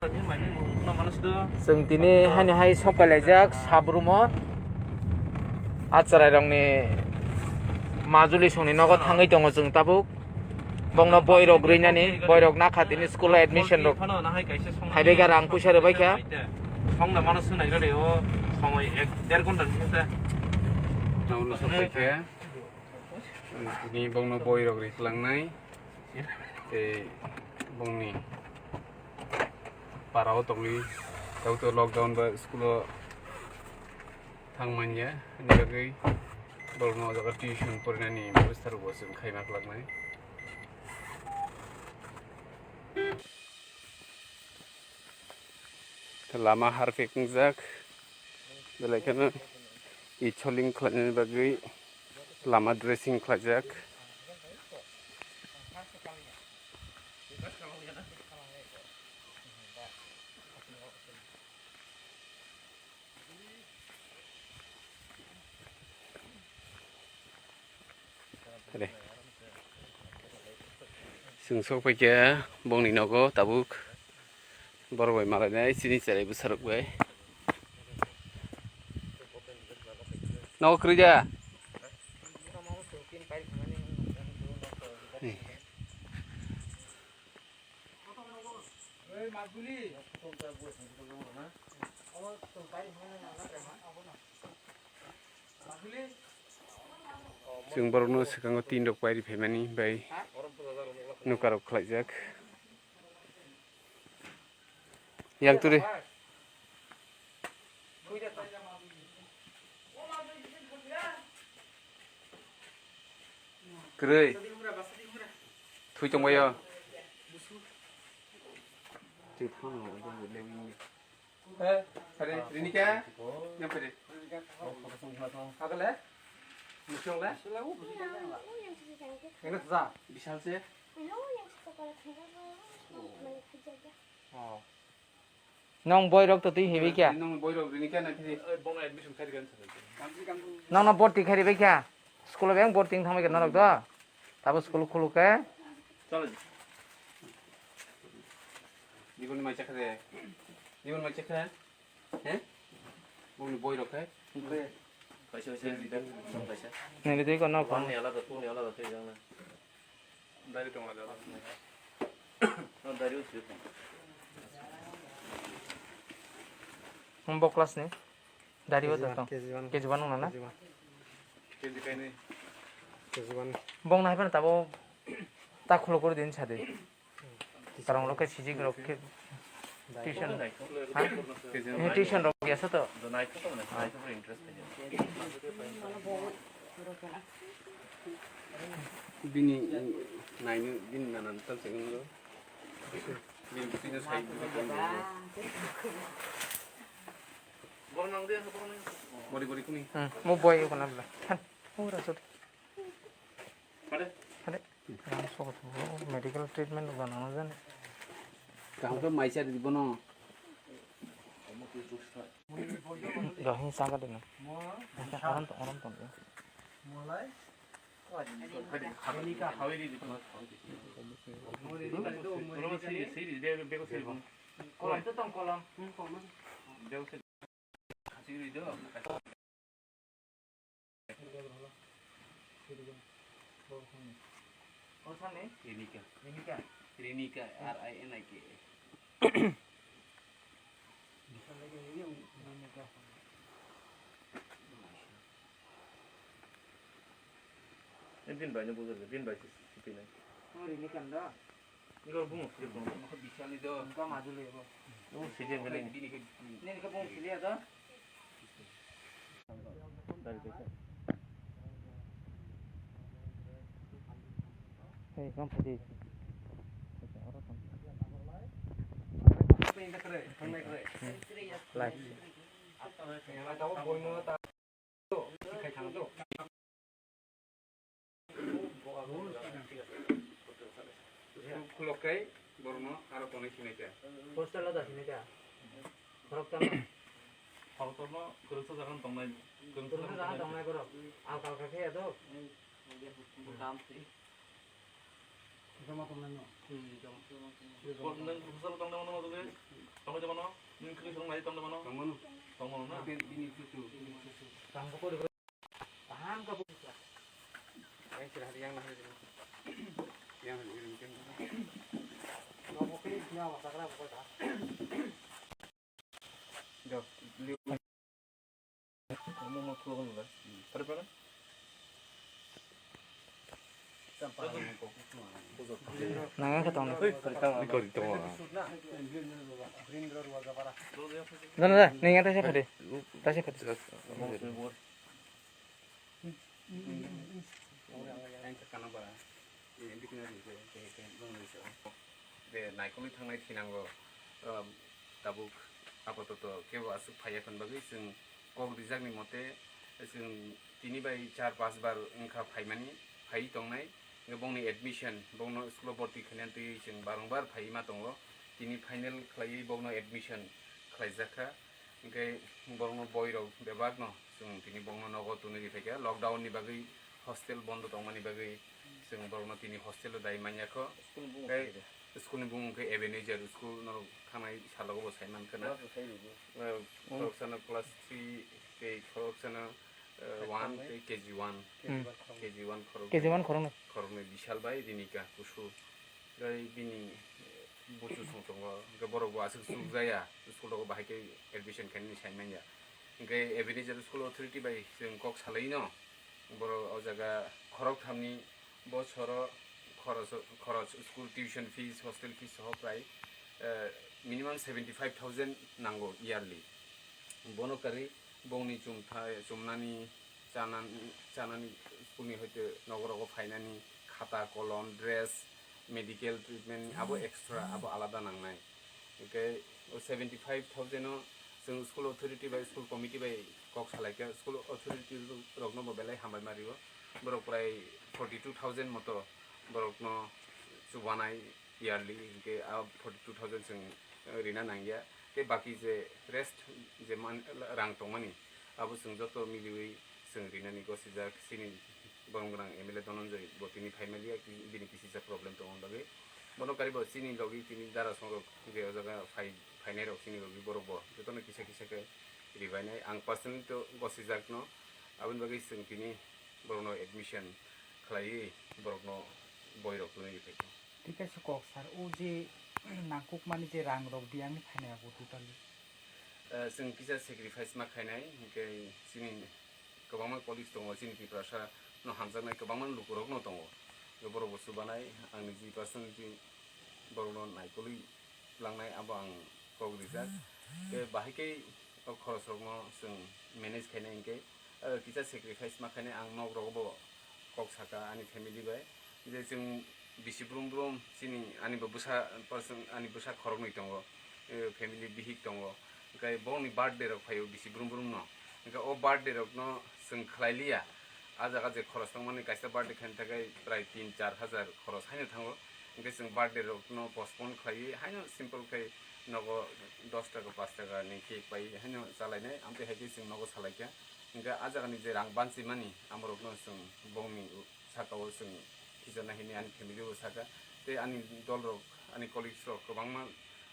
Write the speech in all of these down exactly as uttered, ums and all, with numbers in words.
Chwng tini haino hai sokkailaijak sabrumo. Acharairokni majuli songni nogo thangwi tongo chwng tabuk. Bongno boirok rwinani, boirok nakha tini school-o admission rok. Phaibaikha rang puisa rwbaikha. Songda mano swnai rode o somoi ek der ghonta ni sita. Naono sokpaikha. Tini bongno boirok riklangnai. Tei bongni parao tongwi, tei lockdown ba school-o thang manya, ani bagwi borokno o jaga tuition porinani bwsarokbo chwng khaima kwlaknai. Lama harpik wngjak, belai kheno e-hauling khlainani bagwi lama dressing khlaijak. Re. Chwng sok paikha bongni nogo tabuk. Borok bai malainai chini cherai bwsarok bai. Nogo kwrwi da? Chwng borokno swkango tin rok pairi phaimani bai nukarok khlaijak. Yang turi. Kwrwi. Thui tongbaio. Eh, pare, Rinika. Yang pare. Agale. Musyong le. Yang sa. Bisal se. Oh. Nong boy rok to twi hebi kya? Nong boy rok rini kya na phiri? Nong no borti khairi bai kya? School beng borti thang bai kya norok do? Tabo school khulu ke? Chalo. Nibon mai chakha de. Nibon mai chakha. He? Bong boy rok he? Kaisa kaisa. Kaisa. Nini twi ko nok. One ni alada, two ni alada twi jang na. Dari tong ada. Oh, dari usi tong. Hum, bo class ni? Dari o tong. K G one. K G one nang na? K G one. K G one. Bong nai phan tabo ta khulo kori din sadi. Tarong rok khe sijik rok khe tuition. Ha? Eh, tuition rok ya sa to. Bini naini bini nanan tal chengin do. Bini bini sai bini kon do. Bori bori kuni. Hmm, mo boy ko na bla. Han. Ora sot. Hade. Hade. Ang sokot bo medical treatment rok nang jani. Kaham khe mai chari di bono. Dohin saka dino. Aram to, aram to. Kolam to tong kolam. O sani? Rinika. Rinika. Rinika, R I N I K A. Rinika. Bini bai no bujor, bini bai se sipinai. O Rinika ndo? Igor bumo sili bumo. Bisali do. Engka majuli bo. Bumo sili bumo. Nini ke bumo sili do? Hey, come for this. Life. Khulok kai borokno aro tonwi sinai kha. Hostel o da sinai kha. Khoroksa no. Khoroksa no kwrwngsa jaga no tongnai. Kwrwngsa jaga no tongnai borok. Alka alka khe ya do. Bwkam si. Joma tongnaino. Hmm, joma. Joma tongnaino. Bo nwng proposal tongna mano, tongwi tongna mano. Nwng kwrwi song nai tongna mano. Tongmano. Tongmano na? Bini chuchu. Kaham ka buka. Yang sira hari yang nahari. Yang hari yang kan. Nobo kini sini awak sakra buka dah. Jok, liu. Kamu mau keluar dulu, kan? Pada, pada. Nang khe tong. Iko di tong. Dona da, ning ata se phade. Ta se phade. De naikolwi thangnai thinango, um, tabuk apatoto kebo aswk phaiya hwn bagwi chwng kok rijakni mote chwng tini bai char panch bar wngkha phaimani, phaiwi tongnai. Hwnkhe bongni admission, bongno school-o borti khainani twi chwng barongbar phaiwi ma tongo. Tini final khlaiwi bongno admission khlaijakha. Hwnkhe borokno boirok bebakno chwng tini bongno nogo twnwi riphaikha. Lockdown ni bagwi hostel bondo tongmani bagwi chwng borokno tini hostel-o dai manyakho. School ni bumung Tei khe de? School ni bumung khe Ebenezer school, norok thangnai salogo bo sai mankha na. Class rok sai rwgo. Eh, Hmm. Khoroksano class three tei khoroksano, eh, Class one one tei K G one. Hmm. K G one khorok K G one khoroknwi. Khoroknwi Bishal bai Rinika Kusu. Tei bini, eh, buchu song tongo. Hwnkhe borok bo aswk chukjaya. School rogo bahai khe admission khainani sai manya. Hwnkhe Ebenezer School Authority bai chwng kok salaino. Borok o jaga khorok thamni bosoro khorok, khorok school tuition fees, hostel fees soho prai, eh, minimum seventy five thousand nango yearly. Bono karwi bongni chumthai, chumnani, chanani, chanani school ni hoite nogorogo phainani khata, kolom, dress, medical treatment abo extra, abo alada nangnai. Hwnkhe o seventy five thousand o chwng school authority bai school committee bai kok salaikha, school authority rokno bo belai hambai ma rio. Borok prai forty two thousand moto borokno chubanai yearly, hwnkhe a forty two thousand chwng, eh, rina nangya. Tei baki je rest je man, rang tongmani abo chwng joto miliwi chwng rinani gosijak, chini borong gwnang M L A Dhananjay bo tini phaimaliya, bini kisisa problem tongmani bagwi. Bono karibo chini logi tini dara songrok je o jaga phai, phainairok chini logi borok bo jotono kisa kisa khe ribainai. Ang personally to gosijakno, aboni bagwi chwng tini borokno admission khlaiwi borokno boirok twnwi riphaikha. Thik kaisa kok sir, o je nangkukmani je rangrok biyangni phainai abo totally? Eh, chwng kisa sacrifice ma khainai, hwnkhe chini kwbangma colleagues tongo, chini Tiprasa no hamjaknai kwbangma lukurokno tongo. Borok bo chubanai, ang niji personally borokno naikolwi langnai, abo ang kok rijak. Tei bahai khe o khorosrokno chwng manage khainai hwnkhe, eh, kisa sacrifice ma khainai, ang nok rogo bo kok saka ani family bai. Je chwng bisi brum brum chini ani bo bwsa person, ani bwsa khoroknwi tongo, eh, family bihik tongo. Hwnkhe bongni birthday rok phaio bisi brum brum no. Hwnkhe o birthday rok no chwng khlai liya. A jaga je khoros tongmani kaisa birthday khaina thangkhe prai tin char hajar khoros haino thango. Hwnkhe chwng birthday rok no postpone khlaiwi haino simple khe nogo dos taka, paanch taka ni cake pai haino chalainai. Amtwi hai khe chwng nogo salaikha. Hwnkhe a jagani je rang banchimani amorokno chwng bongni saka o chwng khichana hinwi ani family o saka. Tei ani dol rok, ani colleagues rok kwbangma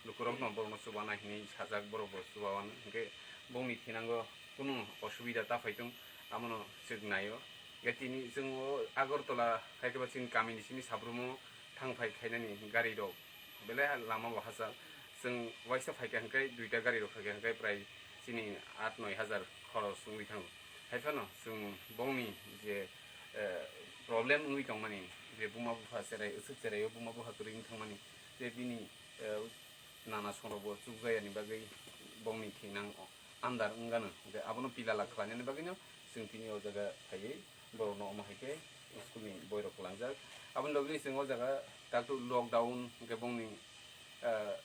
lukurokno borokno chubana hinwi sajak, borok bo chubawan. Hwnkhe bongni thinango kunu osubida ta phaitung, amono chwk naio. Hwnkhe tini chwng o Agartala hai khe ba chini kamini simi sabrumo thang phai khainani gari rok belai lama bo hachal. Chwng waisa phaikha hwnkhe duita gari rok phaikha hwnkhe prai chini aat noi hajar khoros wngwi thango. Hai phano chwng bongni je, eh, problem wngwi tongmani, je buma bupha cherai, aswk cherai o buma bupha kwrwi wngwi thangmani, je bini, eh, nana songrok bo chukjayani bagwi bongni thinang andar wngano, je abono pilala khlainani bagwino chwng tini o jaga phaiwi borokno omo hai khe school ni boirok kwlangjak. Aboni logi chwng o jaga takto lockdown hwnkhe bongni, ah,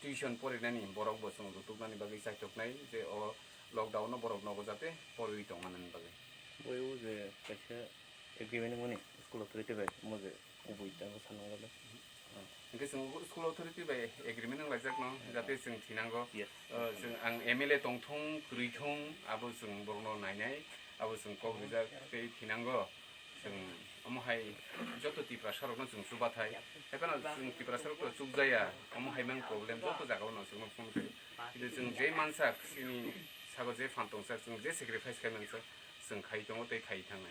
tuition porinani borok bo chwng rutuknani bagwi chaithoknai je o lockdown o borok nogo jate porwi tongmanani bagwi. Bo o je kaisa agreement wngmani school authority bai omo je kubui tabuk sanang le. Hwnkhe chwng school authority bai agreement wng laijakno, jate chwng thinango, Yes. Uh, chwng ang M L A tongthung, kwrwithung, abo chwng borokno nainai, abo chwng kok rijak tei thinango, chwng Omo hai joto Tiprasa rokno chwng chubathai. Hai phano chwng Tiprasa rok to chukjaya. Omo hai mang problem joto jaga o no chwngno phone khaio. Kintu chwng je mansak chini sago je phan tongsa chwng je sacrifice khai mansa chwng khai tongo tei khai thangnai.